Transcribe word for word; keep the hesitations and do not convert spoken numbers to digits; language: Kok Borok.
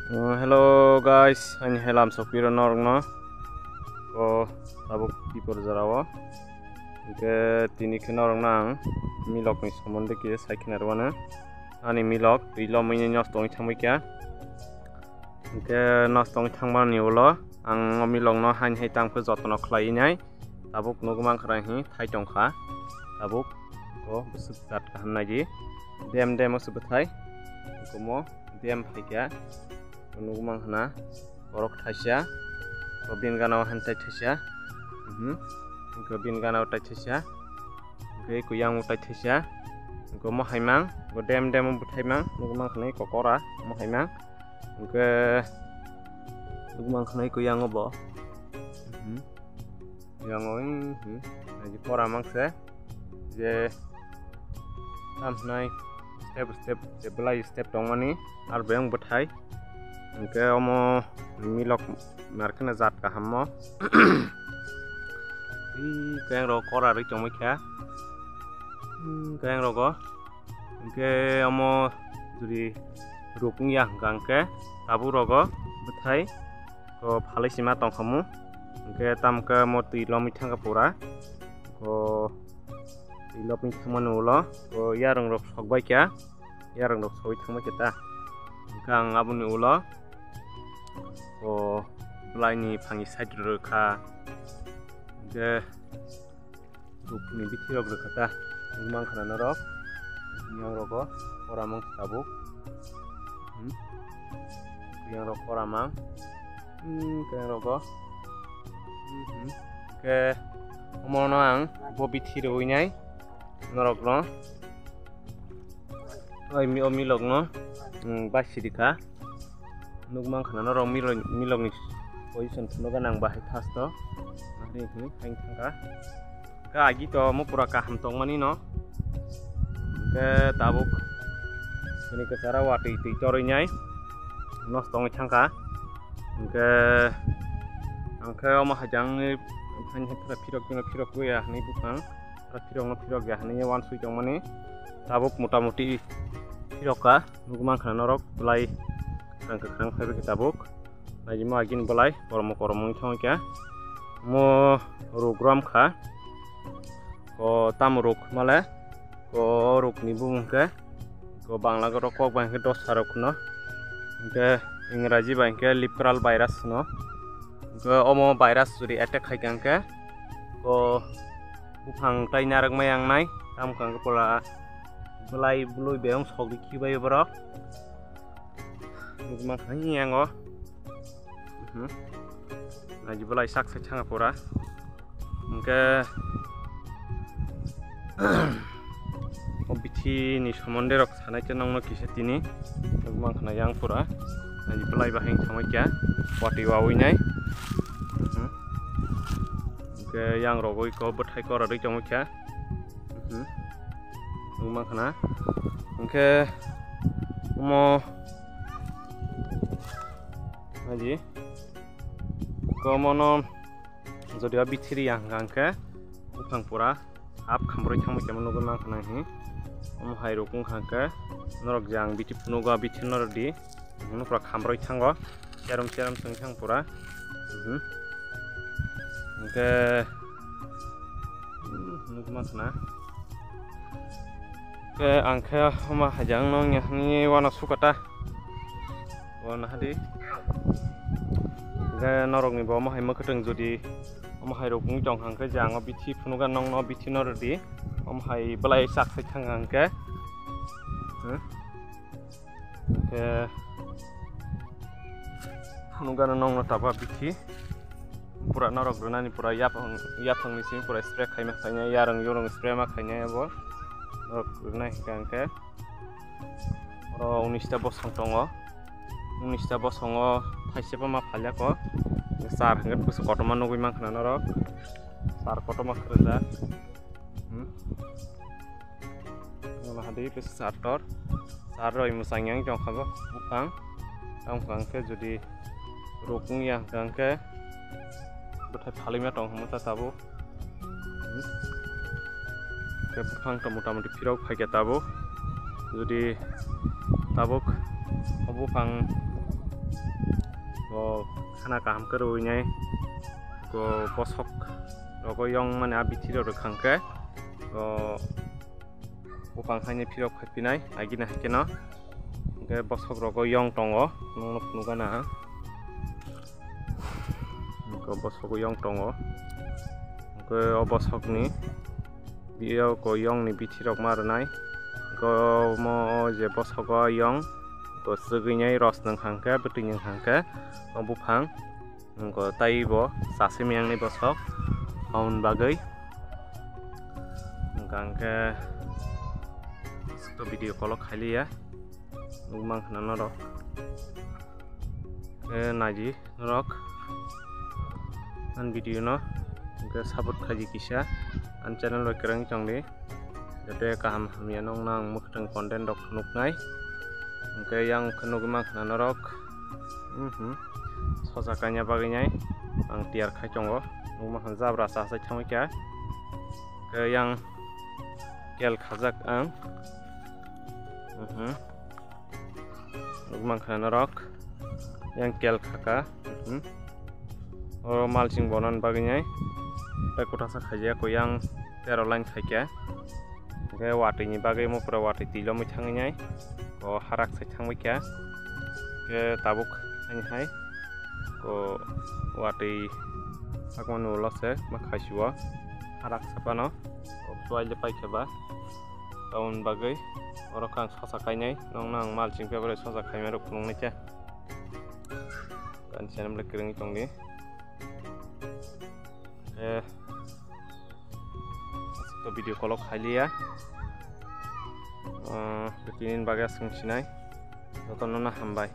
Uh, hello guys, ani helam sokiro norokno. Ko tabuk tipor jora o. Hingke tini khe norokno ang milok ni somonde kisa sai khna rwano. Ani milok twi lomwi ni nosto wngwi thangbai kha. Hingke nosto wngwi thangmani ulo ang o milok no haini hai tang khe jotono khlai nai. Tabuk nugwi mankha rang hi thai tongkha. Tabuk o bwswk jat kaham naidi. Dem dem o se bwthai. Komo dem phaikha. Nugwi mankha na. Borok thaisa. Ko bin gana o han tai thaisa. Mhm. Ko bin gana o tai thaisa. Hingke kuyang o tai thaisa. Ko mo haimang. Ko dem dem o bwthai mang. Nugwi mankha nai kokora. Mo haimang. Hingke nugwi mankha nai kuyang o bo. Mhm. Yang o, hmm, hmm. Naidi pora mang se. Je tam hwnai step step, je belai step tongmani, ar beng bwthai. Hingke omo milok narkhe na jat kaham mo. Ih, kayang rok kora rwi tongmai kha. Hmm, kayang rogo. Hingke omo jodi ruk wngya hingka hingke tabuk rogo bwthai ko phalai sima tongkhamu. Hingke tamo khe mo twi lomwi thangkha pura. Ko twi lomwi thangmani ulo ko yarwng rok sokbai kha, yarwng rok sogwi thangbai kha ta. Hingke ang aboni ulo ko bwlaini phangni side rwkha. Hingke Rukni bithi rok rwkha ta. Nugwi mankha na norok. Yang rogo koramang tabuk. Hmm. Yang rok koramang. Hmm, yang rogo. Hmm, hmm. Ke omono ang bo bithi rwinai norok no. Oi mi o milok no. Hmm, basiri kha. Nugwi mankha na norok milok, milokni position phunukgwi nang bahai first o. Nahri hwnwi haino thangkha. Khe agi to omo pura kaham tongmani no. Hingke tabuk hwnwi kwcharo watwi twi torwi nai nosto wngwi thangkha. Hingke ang khe omo hai jangni phirok phirok ya hwnwi buphang. Phirokno phirok ya hwnwi uansuk tongmani. Tabuk mota moti phirok ka. Nugwi mankha norok belai kwkhwrang kwkhwrang phaibai khe tabuk. Naijima agini belai kormo kormo wngwi thangwi kha. Mo ruk rom kha. Ko tamo ruk male? Ko ruk ni bumung khe ko Bangla rok kok bai khe dosa rok no. Hingke Ingraji bai khe Lipkral virus no. Hingke omo virus jodi attack khai kha hingke ko buphang tai narwk mai ang nai. Tamo khe hingke pola belai bului beyong sok di khibai borok. Nugwi mankha yang o. Mhm. Naji belai sak sai thanga pura. Hingke o bithi ni somonde rok sanai khe nongno kisa tini. Nugwi mankha yang pura. Naji belai bahai thangwi kya. Wati wawi nai. Mhm. Hingke yang rogwi ko bwthai kora dwi tongwi kha. Mhm. Nugwi mankha na. Hingke omo naji. Ko omono jodi o bithi ri ya hingka hingke buphang pura hap khambroi thangbai khe nugwi mankha na hi. Omo hai rok wngkha hingke norok je ang bithi phunugo bithi norok di. Nukra khamroi thango, cherum cherum chwng thang pura. Mhm. Hingke, hmm, nukma khna. Ke ang khe homa hajang no wngya hwnwi uano sukata. Uano hadi. Hingke norokni bo omo hai mwkhwtwng jodi omo hai rok wngwi tong kha, hingke je ang o bithi phunuga nongno bithi no rwdi. Omo hai belai chak sai thang kha hingke. Hmm? Hingke phunukgano nongno taba bithi. Pura norok rwnani pura yaphang, yaphangni simi pura spray khaima khainai, yarwng yorwng spray ma khainai abo. Norok rwnai hingka hingke. Oro unis ta bosong tongo. Unis ta bosongo thaiseba ma phalyako. Char hingke bwswk kotorma nugwi mankha norok. Char kotorma khwrwjak. Hmm. Wngma hadi bwswk sar tor. Sar roi mwchang yang tong kha bo buphang. Tamo hwnkha hwnkhe jodi rukung ya hwnkha hwnkhe bwthai phalwima tong hwnma ta tabuk. Hmm. Khe buphang to mota moti phirok phaikha tabuk. Jodi tabuk o buphang O khana kaham khe rwinai. Go bosok rogo yong mani a bithi rok rwkhang khe. Go buphang haino phirok phai phinai agini hai kheno. Hwnkhe bosok rogo yong tongo, nukno phunukgana ang. Hwnkhe bosogo yong tongo. Hwnkhe o bosokni bio ko yongni bithi rok ma rwnai. Hwnkhe omo je bosogo yong ko swgwinai ros nwng hang khe, bwtwi nwng hang khe o buphang. Hwnkhe tei bo chasimi yang ni bosok. Aboni bagwi hwnkhe ang khe to video call o khailiya. Nukmang khna norok. Khe naidi norok. Ang video no hwnkhe support khaidi kisa. Ang channel bai kwrwngwi tongdi. Jate kaham hamya nokno ang mwkhwtwng content rok nuknai. Hwnkhe yang khe nugwi mankha norok. Mhm. Sosa kaina bagwi nai ang tiyar khai tongo. Nukmankha jabra chasai thangwi kha. Hwnkhe yang kel khajak ang. Mhm. Nukmankha norok. Yang kel khaka. Mhm. O malsing bonan bagwi nai. Tei kwthasa khaijak ko yang tero line khaikha. Hwnkhe watwi ni bagwi mo pura watwi twi lomwi thangwi nai. O harak sai thangbai kha. Hwnkhe tabuk ani hai ko watwi sakmani ulo se ma khaisio harak sapano. O chuaile paikha ba. Aboni bagwi oro khe ang sosa kainai, nokno ang malsing paper bai sosa khaima rok phunuknai khe. Ani channel belai kwrwngwi tongdi. Eh, aswk to video call o khailiya. Ah, tini bagwi aswk sinai. Jotono no hambai.